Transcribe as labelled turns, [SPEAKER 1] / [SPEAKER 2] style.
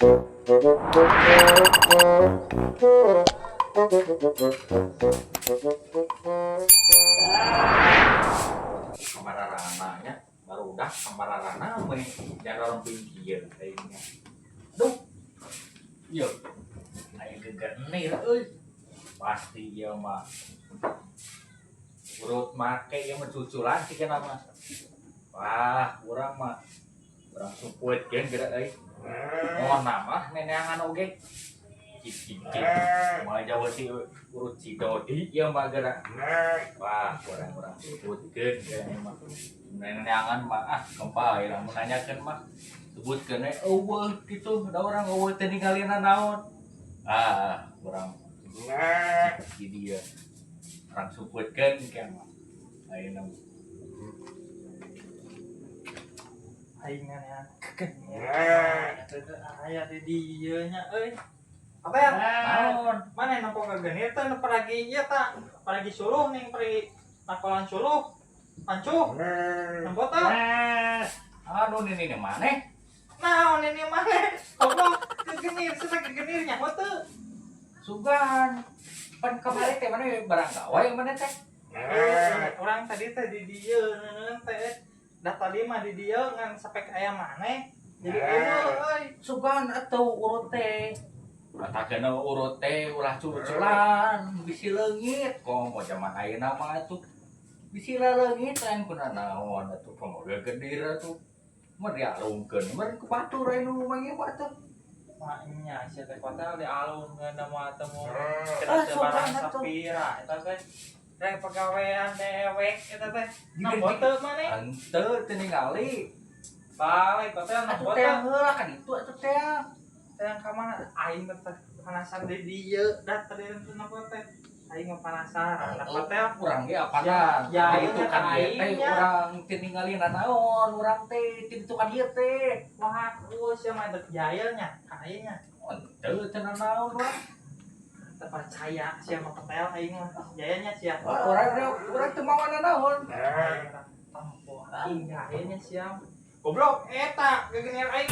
[SPEAKER 1] Kamararana nya baru udah kamararana we jangan kieu aingnya. Duh. Ieu aya gegenir euy. Pasti ieu mah urut make ieu mah cuculan sih mah. Wah, urang mah urang sumputkeun geura euy. Oh, nama neneangan oge. Cik cik cik. Moal jauh si urut si Dodi ieu mah geura. Wah, urang urang sumputkeun geura mah. Neneangan mah ah kembali lamun nanyakeun mah sebutkeun we euweuh kitu, da urang euweuh teh ningalina naon. Ah, urang di dia urang sumputkeun ke mah. Ayeuna
[SPEAKER 2] Aing ya kegenir aya di dieu nya euy. Apa ya?
[SPEAKER 1] Naon?
[SPEAKER 2] Mana nempo kegenir teh nu paragi ieu ta, paragi suluh ning paragi takolan suluh. Pancuh. Nempo teh.
[SPEAKER 1] Aduh, ini nih maneh.
[SPEAKER 2] Naon ini maneh? Goblok, kegenir cenah kegenir nyaho teu?
[SPEAKER 1] Sugan. Pan kamari teh maneh barang gawe maneh teh.
[SPEAKER 2] Urang tadi teh di dieu neuneuh teh. Dah tadi mah di dieu ngan sampai aya maneh. Jadi euweuh euy.
[SPEAKER 1] Sugan atau urut teh. Katakeun urut teh ulah cuculan, bisi leungit. Komo zaman ayeuna mah atuh. Bisi leungit lain kuna naon atuh komo gegedir atuh. Mah dialungkeun, meureun ku batur aya nu manggih mah atuh.
[SPEAKER 2] Maknya sia teh kotel di alung ngeuna mah temu
[SPEAKER 1] Ah,
[SPEAKER 2] kita teh barang
[SPEAKER 1] sugan atuh.
[SPEAKER 2] Sapira eta teh. Rek pagawean dewek eta teh. Nempo teu maneh?
[SPEAKER 1] Henteu teu ningali.
[SPEAKER 2] Balik kotel
[SPEAKER 1] Atuh
[SPEAKER 2] nempo
[SPEAKER 1] teh
[SPEAKER 2] teu?
[SPEAKER 1] Heula kan itu atuh teh.
[SPEAKER 2] Teh ka mana? Aing teh penasaran di dieu dah tadi teh nempo teh. Aing mah penasaran. Nah, kotel
[SPEAKER 1] Urang ge apana?
[SPEAKER 2] Ya, ya,
[SPEAKER 1] Itu kan
[SPEAKER 2] iya,
[SPEAKER 1] ieu teh
[SPEAKER 2] aingnya.
[SPEAKER 1] Urang teu ningali naon urang teh teu itu kan ieu teh.
[SPEAKER 2] Wah, eueuh sia mah dek jail nya ka aing nya.
[SPEAKER 1] Henteu teu naon urang.
[SPEAKER 2] Teu percaya sia mah ketel aing mah. Jayanya sia.
[SPEAKER 1] Urang urang teu mawa naon.
[SPEAKER 2] Aing tempo aing jayanya sia. Goblok eta gegenir aing.